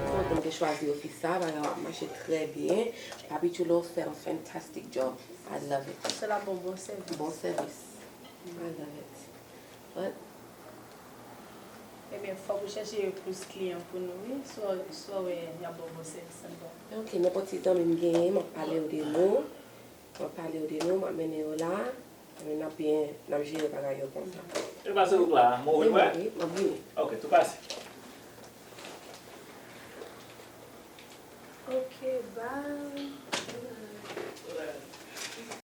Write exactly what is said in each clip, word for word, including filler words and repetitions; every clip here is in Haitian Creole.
Kontan m te chwazi ofis sa, bagay yo ap mache trè byen. Papi Chulo fè yon fantastic job. I love it. Se la bon, bon sèvis. Bon sèvis. I love it. But Ebyen, fòk ou chèche plis kliyan pou nou, wi. Si w wè y ap ba w bon sèvis anba. Ok, nenpòt ti zanmi m genyen, m ap pale yo de nou. M ap pale yo de nou, m ap mennen yo la. N ap byen, n ap jere bagay yo konsa. E pase ou la, mwen Wi, wè. wi, m ap vini. Ok, tou pase. Ok, bye.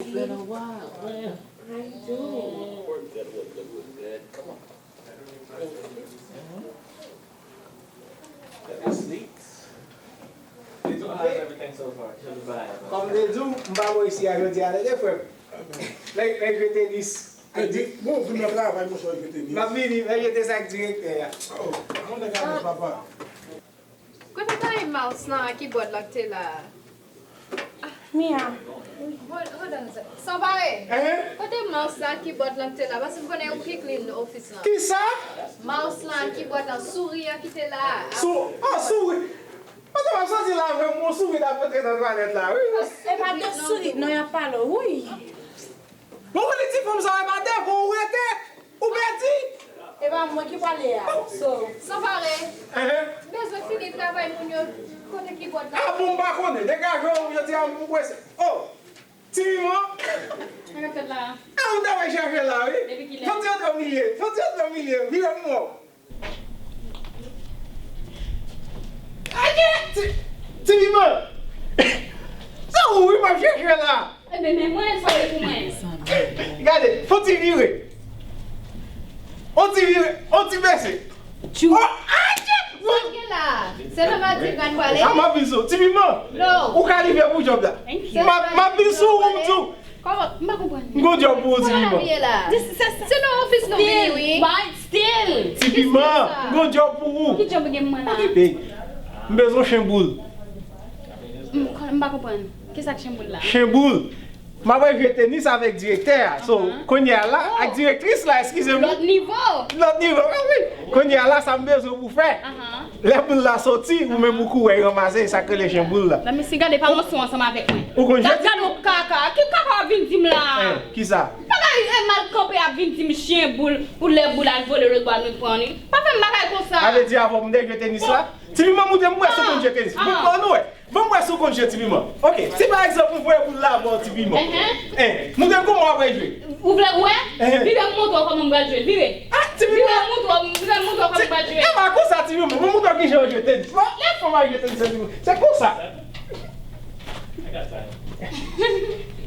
How you doing? We're good, we're good, we're good. Come on. Have a seat. How's everything so far? Everybody. Kòm m te di w, m pa bò isi a jodi a, tande frè m. Lè, lè jwe tenis. Ak di, Bon, vin nan travay, monchè, jwe tenis. M ap vini, lè jwe tenis ak direktè a. Oh, mwen te gade papa. Kote bay mouse lan ak kibòd lan k te la a? Mia. Hold, hold on a sec. Sanpare. Kote mouse lan ak kibòd lan k te la? Paske m konnen ou ki clean ofis lan. Kisa? Mouse lan ak kibòd lan, souri an ki te la a. Sou, oh, souri. Pandan w ap soti la avè m, yon souri t ap antre nan twalèt la, wi. E pa de souri, non, y ap pale, wi. Bon, li di fanm sa, e pa devan ou rete. Ou pèdi. E pa mwen ki pale a. So, Sanpare. Ehe. M bezwen fini travay moun yo. Kote kibòd lan? Ah, bon, m pa konnen. Degaje w, jodi a, m pou prese. Oh, Ti Piman. Sa k ap fèt la? Ah, ou ta wè chèche la, wi. Depi kilè? Fò ti antre milye. Fò ti antre milye. Vire pou mwen. Aje! Ti, Ti Piman. Se ou, wi, m ap chèche la. Ebyen, men mwen, sa w ye pou mwen. Gade, fò ti vire. On ti vire, on ti bese. Oh, aje! Sa k gen la? Se nan madi m pral pale. Ah, m ap vin sou. Ti Piman. No. Ou kalifye pou djòb la. M ap, m ap vin sou ou, m di w. Kòman? M pa konprann. M gon djòb pou ou, Ti Sa n ap Piman. ye la? Se nan ofis nou vini, wi. Why still? Ti Piman, m gon djòb pou ou. Ki djòb ou gen pou mwen la? Okipe. M bezwen chen boul. M pa konprann. Kisa k chen boul la? Chen boul. M ap jwe tenis avèk direktè a. So, kounye a la, ak direktris la, eskize m. Lòt nivo. Lòt nivo, ah wi. Kounye a la, sa m bezwen pou fè. Lè boul la soti, ou menm ou kouri ranmase, sa k rele chen boul la. Nan mesi gade pa yon son ansanm avèk mwen. Ou konn jwe? Gade yon kaka. Ki kaka w ap vin di m la? Hein, kisa? Bagay e mal kanpe ap vin di m chen boul pou lè boul al vole lòt bò a nou pran li. Pa fè m bagay konsa. Sa vle di avè w m te jwe tenis la? Ti Piman, montre m wè si w konn jwe tenis. Bon, bon, nou wè. Ban m wè si w konn jwe, Ti Piman. Ok, si pa egzanp ou voye boul la ba w, Ti Piman. Hein, montre m kòman w ap jwe. Ou vle wè? Vire m montre w kòman m pral jwe. Vire. Ah, Ti Piman. Vire m montre w, vire m montre w kòman m pral jwe. E pa konsa, Ti Piman. Ban m montre w kijan w jwe tenis. Bon, lè fanm ap jwe tenis, Ti Piman. Se konsa.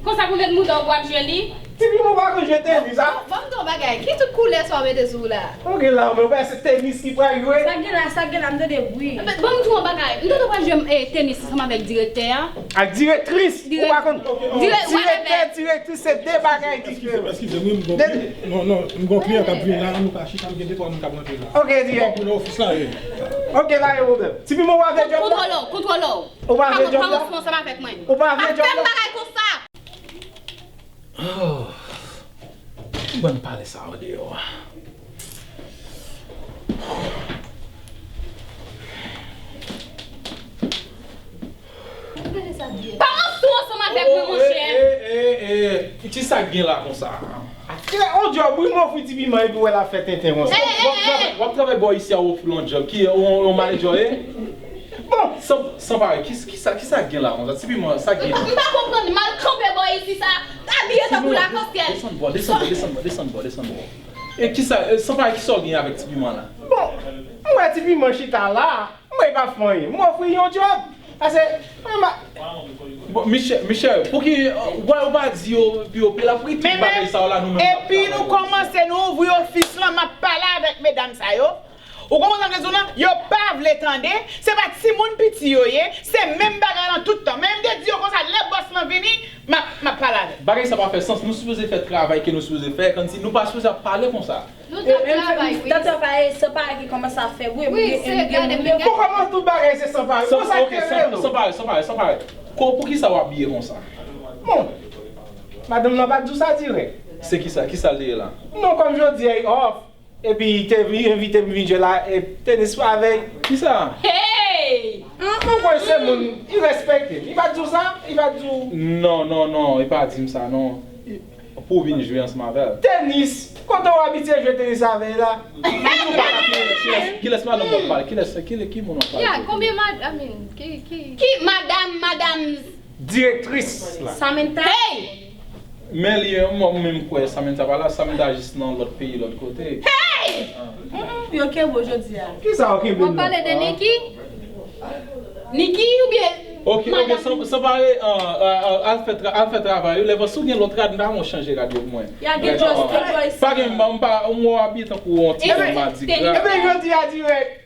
Konsa pou m met mouda w pou w ap jwe li? Ti Piman pa konn jwe tenis, a? Ban m di w yon bagay. Ki tout koulè sa w mete sou w la? Ok, la, men wè se tenis ki pral jwe. Sa gen la, sa gen la, m tande bri. Ban m di w yon bagay. M tande w pral jwe eh, tenis ansanm avèk direktè a. Ak direktris. Ou pa konn? Dirè- Direktè, direktris, se de bagay diferan. Eskize m, wi, m gon kliyan. Non, non, m gon kliyan k ap vini la, nou ka chita, m gen de twa moun k ap rantre la. Ok, direktè. Pou nan ofis la, ye. Ok, pa gen pwoblèm. Ti Piman, w ap fè djòb la? Kontwole w, kontwole w. Ou pa vle djòb la? Ansanm avèk mwen. Ou pa vle djòb la? Bagay konsa. Oh, ki bann pale sa yo deyò a? Pa ranse w ansanm avèk mwen, monchè. E, e, e, e, ki sa k gen la konsa? Yon djòb wi, m ofri Ti Piman epi w wè l ap fè tenten konsa. W ap travay, w ap travay bò isi a, w ofri l yon djòb. Ki, yon, yon manedjè w ye? Bon, san, san pare, ki, ki sa, ki sa k gen la konsa? Ti Piman, sa k gen la? M pa konprann, m al kanpe bò isi sa, abiye tankou lakòs kèl. Desann bò, desann bò, desann bò, desann bò, desann bò. E ki sa, e, san pare, ki sa w gen avèk Ti Piman la? Bon, m wè Ti Piman chita la. Mwen pa fè anyen. M ofri yon djòb. Pase, mwen pa. Bon, Michel, Michel, pouki ou pa di yo, yo pe la, pouki tout bagay sa yo la nou menm n ap travay pou yo? Epi nou kòmanse, nou ouvri ofis lan, m ap pale avèk medam sa yo. Ou konprann sa m vle di w lan? Yo pa vle tande. Se pa timoun piti yo ye. Se menm bagay lan tout tan. Men m te di yo konsa, lè bòs lan vini, m ap, m ap pale avè l. Bagay sa pa fè sans. Nou sipoze fè travay ke nou sipoze fè. Kòmsi nou pa sipoze ap pale konsa. Nou t ap travay, wi. Tante Faye, se pa ki kòmanse ap fè bri. Wi, se gade, men gade. Pou kòman tout bagay se san pare? Konsa k te rele nou. San pare, san pare, san pare. Ko, poukisa w abiye konsa? Bon, madanm nan pa t di w sa dirèk. Se kisa, kisa l te ye la? Non, kòm jodi a, off. Epi, te vin, envite m vin jwe la, e tenis avè l. Kisa? Hey! Mwen kwè se moun, li respekte m. Li pa t di w sa? Li pa t di w. Non, non, non, li pa di m sa, non. Pou w vin jwe ansanm avè l. Tenis! Kote w abitye jwe tenis avè l la? Kilès, kilès madanm w ap pale? Kilès, ki, ki moun w ap pale? Ya, konbyen mad-, I mean, ki, ki Ki madanm, madanm? Direktris la. Samantha? Hey! Men li, mwen menm kwè Samantha pa la, Samantha jis nan lòt peyi, lòt kote. Hey! Yo kenbe w jodi a. Kisa yo kenbe m nan? W ap pale de Niki? Niki oubyen Ok, ok, madanm? San, san pare, an, an, an, al fè tra-, al fè travay ou. Lè vansi w gen lòt rad, m ta renmen w chanje rad yo pou mwen. Ya gen just two boys. Pa gen, m pa, m pa, mwen w abiye tankou yon ti Ebyen, nonm madigra. Ebyen, jodi a dirèk.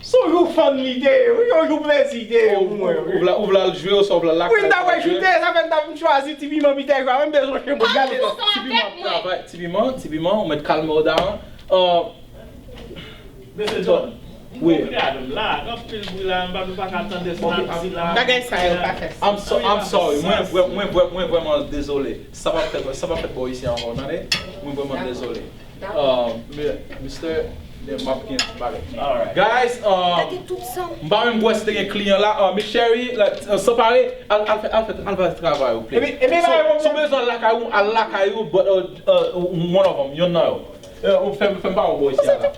Se yon jou fun li te ye, wi, yon jou plezi li te ye pou mwen, wi. Ou vle, ou vle al jwe, oswa ou vle al lakay. Wi, m ta pral jwe. Sa fè m ta vin chwazi Ti Piman pita jwe avè m, bezwen chen pou gade. Ti Piman ap travay, Ti Piman, Ti Piman, ou mèt kalme w daran. Mesye John, wi. Gade m la, gen anpil bri la, m pa, nou pa ka tande sa n ap di la. Bagay sa yo pa fè sa. I'm so, I'm sorry. Mwen vrè-, mwen vrè-, mwen vrèman dezole. Sa p ap fèt, sa p ap fèt bò isi ankò, tande? Mwen vrèman dezole. Ah, mi-, mister, m ap gen bagay. Guys, ah, m pa menm kwè si te gen kliyan la. Ah, Miss Sherry, like, ah, san pare, al, al fè, al fè, al fè travay ou, please. Epi, epi, so, si w bezwen al lakay ou, al lakay ou, but, uh, uh, one of them, yonn nan yo. Eh, ou fè m, fè m pa wè w bò isi a la.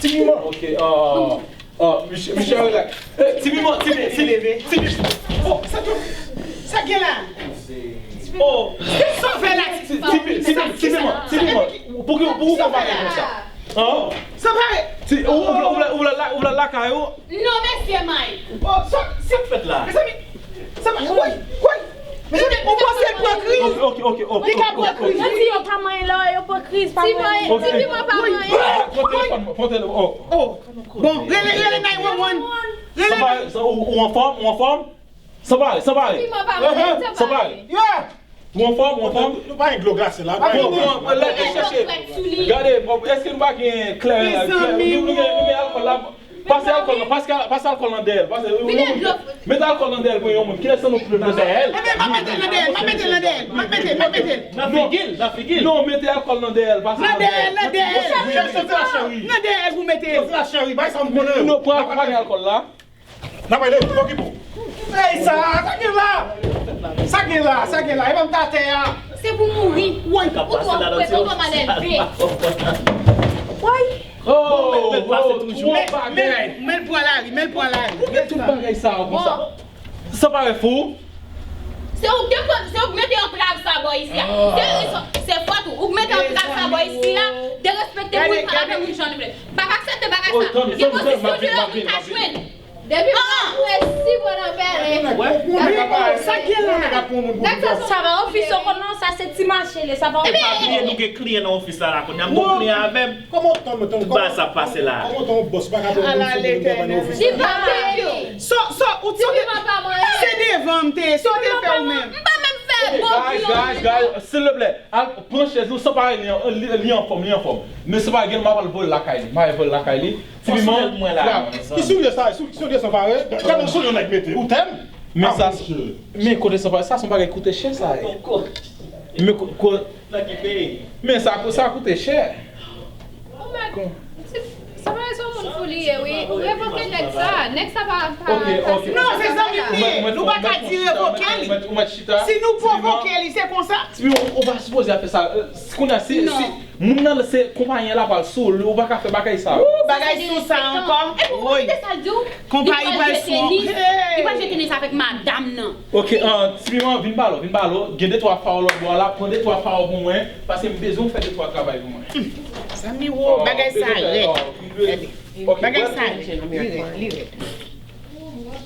Ti Piman. Ok, ah, ah, Michel, Michel, relax. Eh, Ti Piman, Ti Piman, Ti Piman, Ti Piman. Oh, sa tou. Sa gen la? Oh, sa fè la? Ti, Ti, Ti, Ti Piman, Ti Piman. Pou ki, pou ki w fè bagay konsa? Hein? Sa pare. Ti, ou, ou, ou, ou, ou, ou, ou, ou, ou, ou, ou, Non, mesye Mike. Oh, sa, sa k fèt la? Mezanmi, sa pa, woy, woy. Mezanmi, ou panse l pran kriz? Ok, ok, ok, ok. Li ka pran kriz. Yo di yo pa manyen lè yo pran kriz, pa manyen. Ti Piman pa manyen. Pran telefòn, pran telefòn. Oh. Oh. Bon, rele, rele nine one one. Rele. Sa pa, sa, ou, ou anfòm, ou anfòm? San pare, san pare. San pare. Yeah. Ou anfòm, ou anfòm? Nou pa gen dlo glase la. Bon, bon, lè, lè chèche. Gade, bon, èske nou pa gen kleren la? Mezanmi, nou, nou gen, nou gen alkòl la. Pase alkòl la, pase, pase alkòl nan dèyè l. Pase, mete alkòl nan dèyè l pou yon moun. Kilès nan nou ki bezwen dèyè l? Ebyen, m ap mete l nan dèyè l, m ap mete l nan dèyè l, m ap mete l, m ap mete l. Nan figi l, nan figi l. Non, mete alkòl nan dèyè l, pase nan dèyè l. Nan dèyè l, nan dèyè l. Nan dèyè l pou mete l. Soti la, cheri. Soti la, cheri, bay sa m konnen. Non, pran, pran alkòl la. N ap ale, okipe w. Ey, sa, sa gen la? Sa gen la? Sa gen la? E pa m t atè a. Se pou mouri. Woy. Ou twò fre, papa m al èlve. Woy. Oh, men, men, men, men l pran lari, men l pran lari. Pou ki tout bagay sa a konsa? Sa parèt fou. Se ou k te fò, se ou k mete antrav sa bò isi a. Se, se fòt ou. Ou k mete antrav sa bò isi a. Derespekte moun, pale avè moun jan li vle. M p ap aksepte bagay sa. Gen pozisyon de lòm ou ka jwenn. Depi mwen resi mwen nan pèlen. Sa gen la? Sa pa ofis yo konn non, sa se ti mache li, sa pa ofis. Epa bliye nou gen kliyan nan ofis la la kounye a, m gon kliyan avè m. Kòman w tann mwen, tann, tout bagay sa ap pase la. Kòman w tann yon bòs pa ka pran moun sou moun travay nan ofis la? Li pa peye. So, so, ou ti pa manyen. Se devan m te ye, so w te fè ou menm. M pa menm fè bon. Guys, guys, guys, silvouplè, al pran chèz ou, San Pare li, li, li anfòm, li anfòm. Men San Pare gen, m ap al voye l lakay li, m ap al voye l lakay li. Ti Piman, mwen la. Ki soulye sa, sou-, soulye San Pare? Gade yon soulye yon nèg mete, ou tèm? Men sa, men kote San Pare, sa se yon bagay ki koute chè sa ye. Men ko-, ko-, men sa, sa koute chè. Sa pa se yon moun fou li ye, wi. Ou revoke nèg sa. Nèg sa pa, pa, pa. Non, se zanmi m li ye. Nou pa ka di revoke li. Si nou pwovoke li, se konsa. Ti Piman, ou pa sipoze ap fè sa. Kounye a, si, si moun nan se konpayi an la pral sou li, ou pa ka fè bagay sa. Bagay sou sa ankò. Woy. Konpayi pral sou. Li pral jwe tenis avèk madanm nan. Ok, ah, Ti Piman, vin pale, vin pale. Gen de twa fawo lòt bò a la, pran de twa fawo pou mwen, paske m bezwen w fè de twa travay pou mwen. Zanmi wo, bagay sa rèd. Gade. Bagay sa rèd. Li rèd, li rèd.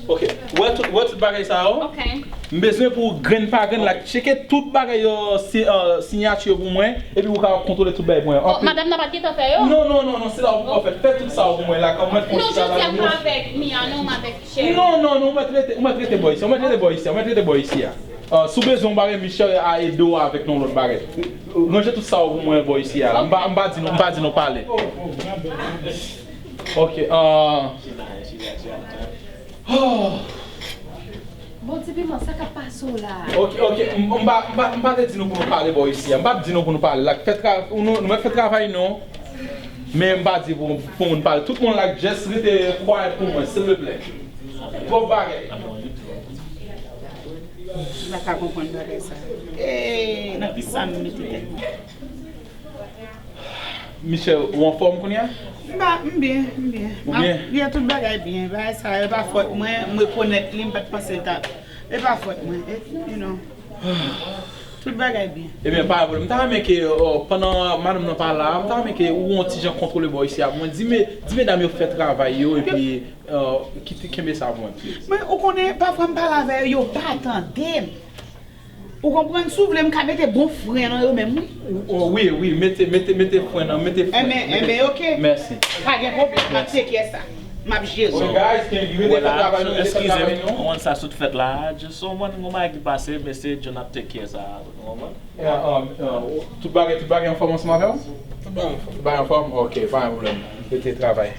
Ok, wè tout, wè tout bagay sa yo. Ok. M bezwen pou grenn pa grenn la, tcheke tout bagay yo, si, ah, siyati yo pou mwen, epi ou ka kontwole tout bagay pou mwen. Madanm nan pa t gentan fè yo? Non, non, non, non, se la ou poko fè. Fè tout sa yo pou mwen la, kòm mwen fè yon chita la. Non, jodi a m avèk Mia, non, m avèk Sherry. Non, non, non, ou mèt rete, ou mèt rete bò isi a, ou mèt rete bò isi a, ou mèt rete bò isi a. Ah, si w bezwen yon bagay, Michel a ede w avèk yon lòt bagay. Ranje tout sa yo pou mwen bò isi a la. M pa, m pa di nou, m pa di nou pale. Ok, ah. Oh. Bon, Ti Piman, sa k ap pase w la? Ok, ok, m, m pa, m pa, m pa te di nou pou nou pale bò isi a. M pa t di nou pou nou pale. Like, fè tra-, nou, nou mèt fè travay nou. Men m pa di pou, pou moun pale. Tout moun like, just rete quiet pou mwen, silvouplè. Twòp bagay. M pa ka konprann bagay sa. E nan ki sa m mete tèt mwen? Michel, ou anfòm kounye a? M pa, m byen, m byen. Ou byen? Yeah, tout bagay byen. Bagay sa yo pa fòt mwen, m rekonèt li, m pa t panse l ta. E pa fòt mwen, e, you know. Tout bagay byen. Ebyen, pa gen pwoblèm. M ta renmen ke, oh, pandan madanm nan pa la, m ta renmen ke ou yon ti jan kontwole bò isi a pou mwen. Di me, di medam yo fè travay yo, epi, oh, kite, kenbe sa pou mwen, please. Men, ou konnen, pafwa m pale avè yo, yo pa tande m. Ou konprann? Si w vle, m ka mete bon fren nan yo menm, wi. Oh, wi, wi, mete, mete, mete fren nan, mete fren. Enben, enben, oke. Mèsi. Pa gen pwoblèm, m ap take care sa. M ap jere. Ok, guys, can you really Wala, travay nou, eskize m, nou? Ou konn sa sot fèt la, just yon mòn yon bagay ki pase, mesye John ap take care sa, ou konprann? Yeah, um, uh, tout bagay, tout bagay anfòm ansanm avè w? Tout bagay anfòm. Tout bagay anfòm? Ok, pa gen pwoblèm. Rete travay.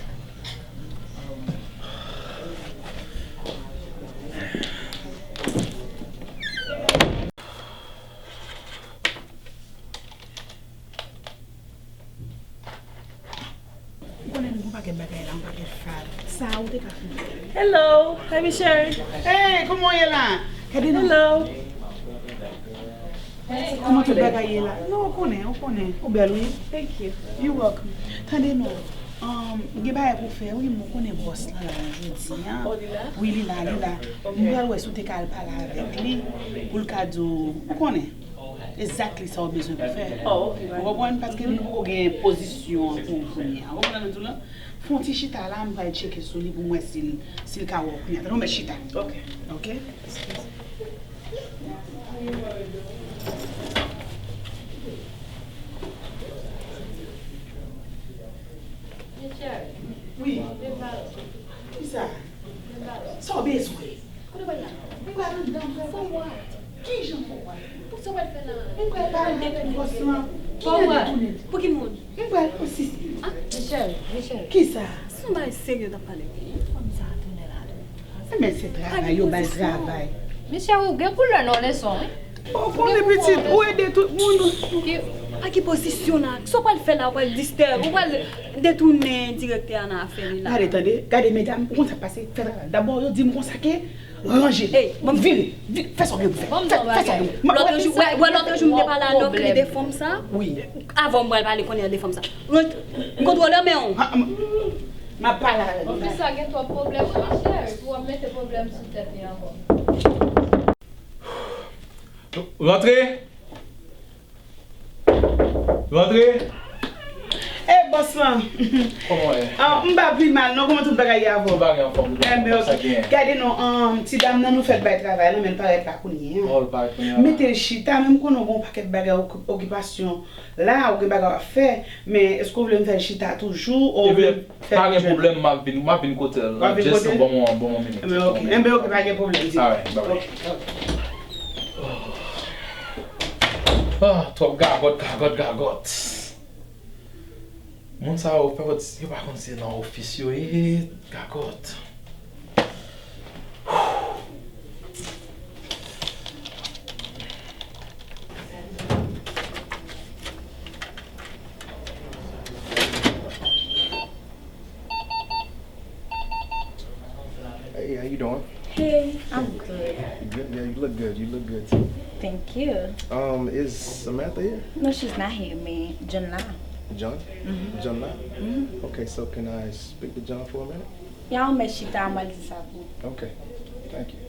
Ou konnen m gon pakèt bagay la, yon pakèt fal. Sa ou te ka fè. Hello, hey Michelle. Hey, kòman w ye la? Gade non. Hello. Kòman tout bagay ye la? Non, ou konnen, ou konnen. Ou bèl, wi. Thank you. You welcome. Tande non. Um, gen bagay pou fè, wi, m konnen bòs lan la jodi a. Oh, li la? Wi, li la, li la. Ok. M pral wè si w te ka al pale avèk li, pou l ka di w, ou konnen. Exactly sa w bezwen pou fè. Oh, ok, right. Ou konprann? Paske li poko gen pozisyon an pou ou kounye a. Ou konprann sa m di w la? Fè yon ti chita la, m pral tcheke sou li pou m wè si l, si l ka wè w kounye a. Tann ou mèt chita. Ok. Ok? Wi. Kisa? Sa w bezwen? Kote w pral la? M pral anndan, m pral fè w wè. Kijan fè w wè? Pou sa w pral fè la? M pral pale avèk bòs lan. Ki nan detounen? Pou ki moun? M pral osisi. Ah, Michel, Michel. Kisa? Se yon bagay serye w t ap pale, wi. Fanm sa a tounen la tou. Men se travay, yo ba l travay. Michel, ou gen koulè nan leson, wi. Ou konnen pitit, ou ede tout moun. Ki, a ki pozisyon la? Sa w pral fè la? Ou pral distè, ou pral detounen direktè a nan afè li la. Gade, tande, gade medam, ou konn sa k pase, fè travay. Dabò, yo di m konsa ke ranje l. Ey, vire, vire, fè sa w gen pou fè. Fè, fè sa w gen pou fè. Lòt jou, wè, wè, lòt jou m te pale a Nòk li de fanm sa. Wi. Avan m pral pale kounye a de fanm sa. Ranje, kontwole men w. M ap pale avè l. Ofisa gen twòp pwoblèm, monchè, pou w ap mete pwoblèm sou tèt li ankò. Rantre! Rantre! E bòs lan. Kòman w ye? Ah, m pa pi mal non, kòman tout bagay ye avè w? Tout bagay anfòm. Enben, ok. Gade non, um, ti dam nan nou fèt bay travay la, men l parèt la kounye a. Oh, l parèt kounye a. Mete l chita, men m konnen w gen yon pakèt bagay, oki-, okipasyon la, ou gen bagay w ap fè, men èske w vle m fè l chita toujou, ou vle m fè l jwenn? Ebyen, pa gen pwoblèm, m ap vin, m ap vin kote l. W ap vin kote l? Just bon, bon, bon minit. Enben, ok. Enben, ok, pa gen pwoblèm ditou. Alright, bye bye. Ok, ok. Ah, twòp gagòt, gagòt, gagòt. Moun sa yo, pa konn, yo pa konn se nan ofis yo ye, gagòt. Hey, how you doing? Hey, I'm good. You good? Yeah, you look good. You look good too. Thank you. Um, is Samantha here? No, she's not here, man. John la. John? Mm-hmm. John la? Mm-hmm. Okay, so can I speak to John for a minute? Ya, ou mèt chita, mwen di sa pou. Okay. Thank you.